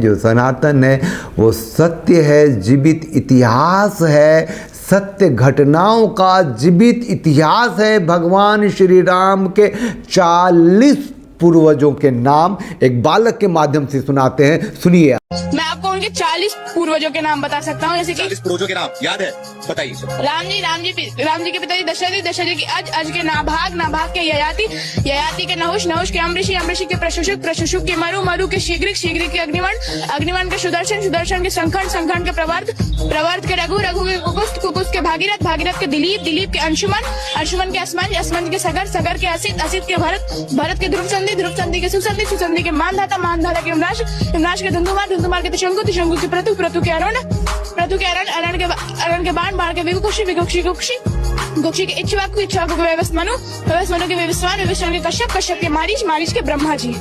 जो सनातन है वो सत्य है, जीवित इतिहास है, सत्य घटनाओं का जीवित इतिहास है। भगवान श्री राम के 40 पूर्वजों के नाम एक बालक के माध्यम से सुनाते हैं, सुनिए। मैं आपको उनके 40 पूर्वजों के नाम बता सकता हूँ, जैसे कि 40 पूर्वजों के नाम याद है, बताइए। राम जी के पिताजी दशरथ जी, दशरथ जी के अज, अज के नाभाग, नाभाग के ययाति, ययाति के नहुष, नहुष के अमृषि, अमृषि के प्रशुशुक, प्रशुशुक के मरु, मरु के शीघ्रिक, शीघ्रिक के अग्निवर्ण, अग्निवर्ण के सुदर्शन, सुदर्शन के शंखण, शंखण के प्रवर्त, प्रवर्त के रघु, रघु के कुकुस्त, कुकुस्त के भागीरथ, भागीरथ के दिलीप, दिलीप के अंशुमन, अंशुमन के असमंज, असमंज के सगर, सगर के असित, असित के भरत, भरत के ध्रुवसंधि, ध्रुवसंधि के सुसंधि, सुसंधि के मानधाता, मानधाता के यमराज, यमराज के धुंधुमार, धुंधुमार के त्रिशंकु, त्रिशंकु के प्रतु, प्रतु के अरुण, प्रतु के अरण, अरण के बाण, बाण के विकुक्षि, विकुक्षि कुक्षि, कुक्षि के इक्ष्वाकु, इक्ष्वाकु के व्यवस्मनु, व्यवस्मनु के विवस्वान, विवस्वान के कश्यप, कश्यप के मारीच, मारीच के ब्रह्मा जी।